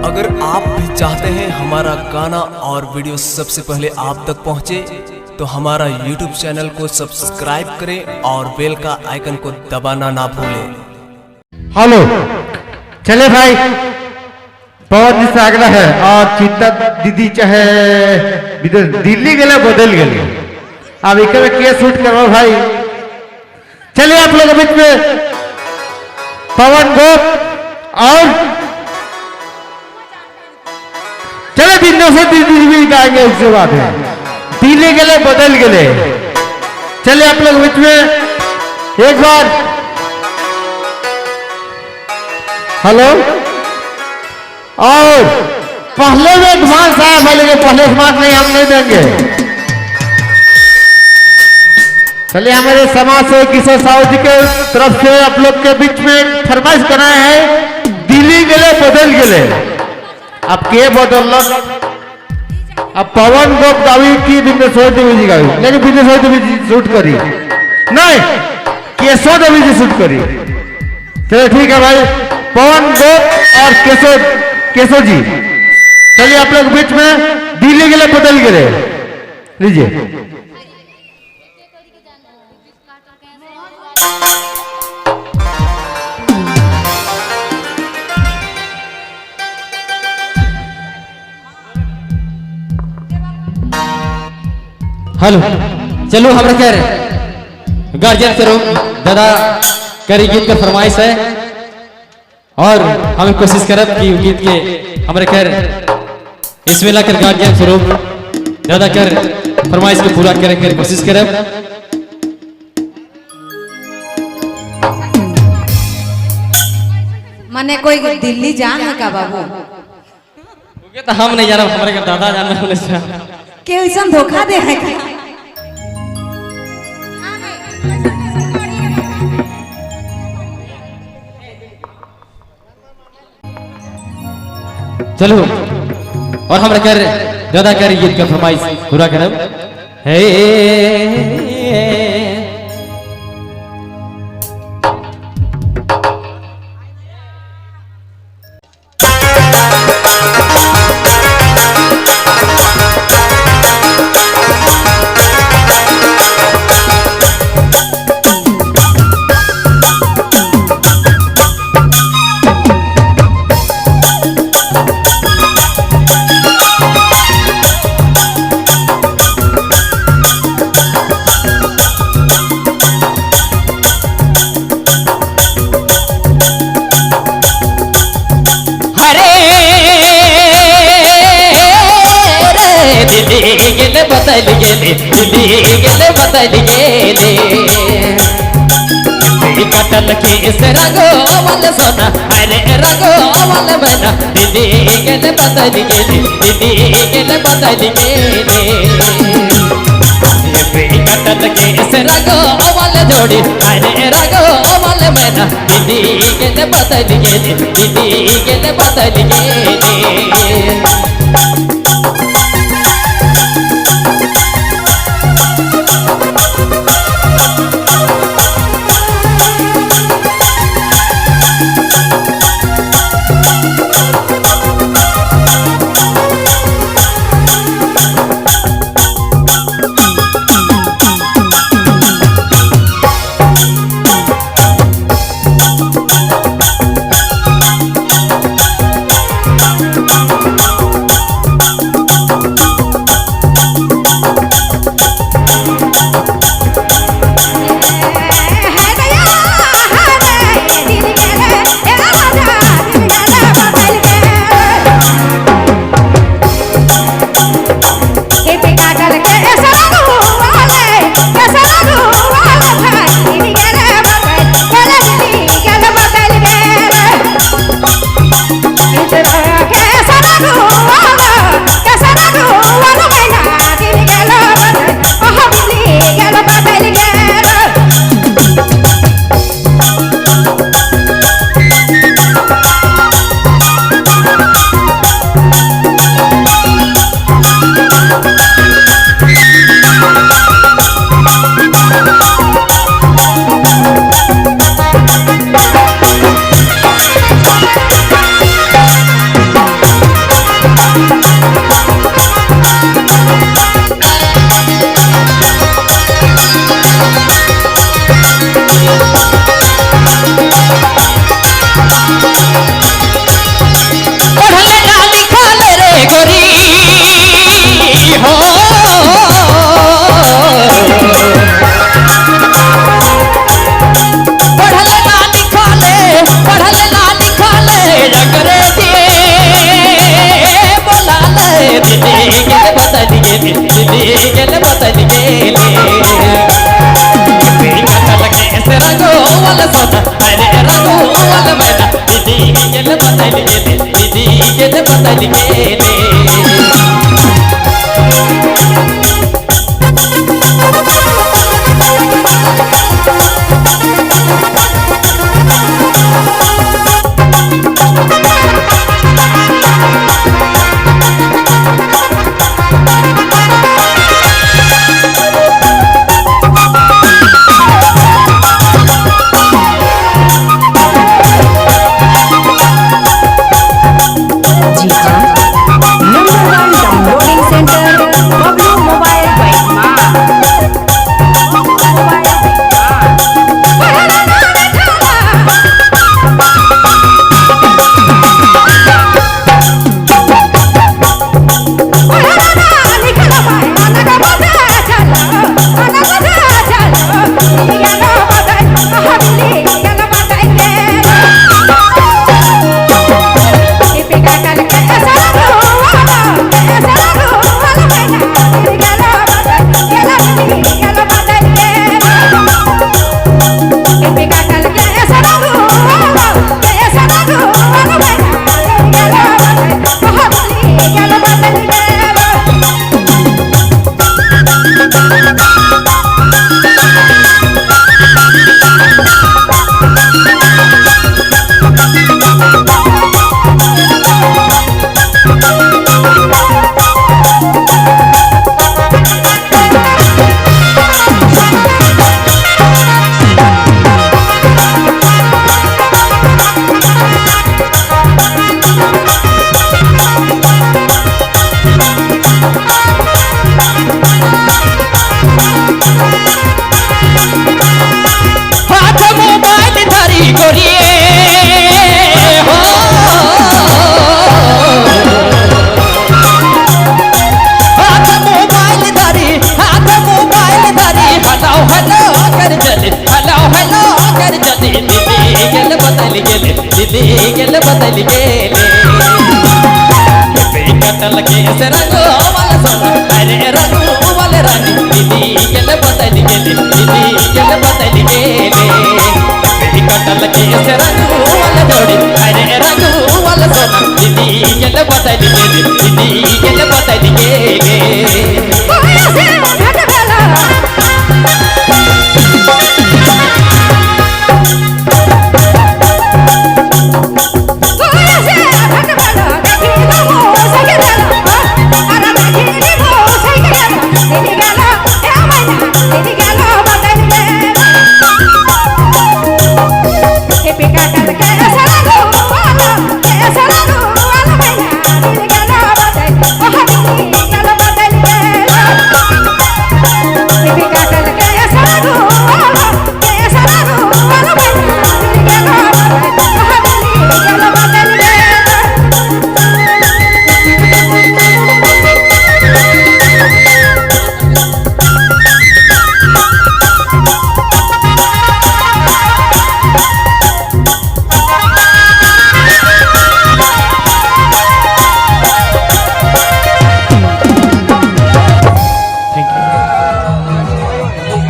अगर आप भी चाहते हैं हमारा गाना और वीडियो सबसे पहले आप तक पहुंचे, तो हमारा YouTube channel को सब्सक्राइब करें और बेल का आइकन को दबाना ना भूलें। हेलो, चले भाई, पवन जी से आग्रह है और चिंता दीदी चाहे विदेश दिल्ली गए, बदल गए, अब एक में के शूट करो भाई। चलिए, आप लोग बीच में पवन गोप और चले बिंदु से दीदी भी गाएंगे। उसके बाद है दिल्ली गए, बदल गए। चलिए, आप लोग बीच में एक बार। हेलो, और पहले में एडवांस आया भाई, लेकिन पहले एडवांस नहीं, हम नहीं देंगे। चलिए, हमारे समाज से किशोर साहू जी के तरफ से आप लोग के बीच में एक फरमाइश कराए हैं, दिल्ली गए, बदल गए। अब के बदल? अब पवन गोप गावी की बिंदेश्वर देवी जी गावी, लेकिन बिंदेश्वर देवी जी शूट करी नहीं, केशव देवी जी शूट करी। चलो ठीक है भाई, पवन गोप और केशव केशव जी। चलिए, आप लोग बीच में दिल्ली गए, बदल गए, लीजिए। हेलो, चलो, हमरा कर गार्जियन स्वरूप दादा करी गीत का फरमाइश है और हम कोशिश करब कि उ गीत के हमरे कर इसमें लाकर गार्जियन स्वरूप दादा कर फरमाइश के पूरा करे कर कोशिश करब। मने कोई दिल्ली जा है का बाबू? उके तो हम नहीं जानब, हमरे के दादा जानब होले से। के ऐसा धोखा दे है का? चलो, और हमरा कर दादा कर गीत का फरमाइश पूरा करब। हे हरे रे, दिल्ली गेले, बदल गेले, दिल्ली गेले, बदल गेले। कटल के से रंगो वाले सोना, अरे रंगो वाले बना, दिल्ली गेले, बदल गेले, दिल्ली गेले, बदल गेले। कटल के से रंगो वाले जोड़ी, अरे रंगो वाले मैना, दिल्ली गेले, बदल गेले, दिल्ली गेले, बदल गेले। दिल्ली गेल बदल गेले। कटल के से रंगो वाला सोना अरे रंगो वाला मैना दिल्ली गेल बदल गेले दिल्ली गेल बदल गेले। जी हाँ, number 1 downloading centre Bablu mobile by हाथ मोबाइल धरी गोरिए हो हाथ मोबाइल धरी हाथ मोबाइल धरी हेलो हेलो कर चले हेलो हेलो कर चले दिल्ली गेल बदल गेले दिल्ली गेल बदल गेले। कटल के से रंगो वाला सोना अरे रंगो वाले रानी दिल्ली गेल बदल गेले दिल्ली गेल बदल गेले। कटल के से रंगो वाला जोड़ी अरे रंगो वाला सोना दिल्ली गेल बदल गेले।